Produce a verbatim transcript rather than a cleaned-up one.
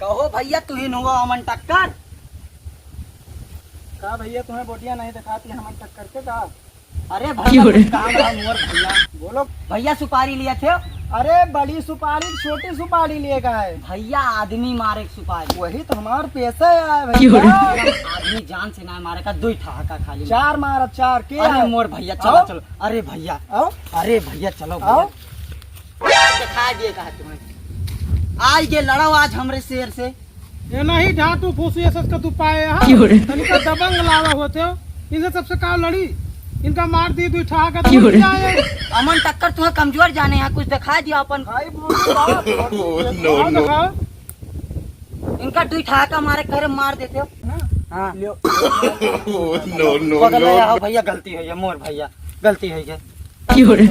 कहो भइया, तुहिन हुआ हमन टक्कर? का भइया, तुम्हें बोटिया नहीं दिखाती हमन टक्कर के का? अरे भइया, क्यों रे? कुछ काम रहा मोर भइया। बोलो। भइया, सुपारी लिए थे? अरे बड़ी सुपारी, छोटी सुपारी लिए का है? भइया, आदमी मारे के सुपारी। वही तो हमार पेशा है भइया। क्यों रे? आदमी जान से ना मारे का, दुई ठहाका खाली। चार मारा, चार के अरे है? मोर भइया, चलो, आओ। चलो। अरे भइया, आओ। अरे भइया, चलो आओ। भइया। दिखा दिए कहा तुम्हें। आज के लड़ो आज हमरे शेर से। ये नहीं ढाटू फूसी ऐसे का तू पाए यहाँ। क्यों रे? तनिका दबंग लावा होते हो, इनसे सबसे का लड़ी, इनका मार दी दुई ठहाका तो क्यों रे? जाए। अमन टक्कर तुम्हें कमजोर जाने हैं, कुछ दिखा दिया अपन। भाई बोल रहा। नो, हाँ, नो। दिखाओ। इनका दुई ठहाका मारे करे मार देते हो। हाँ। लियो। नो, नो, बदला नो। या हो भइया, गलती है ये मोर भइया, गलती है ये। क्यों रे?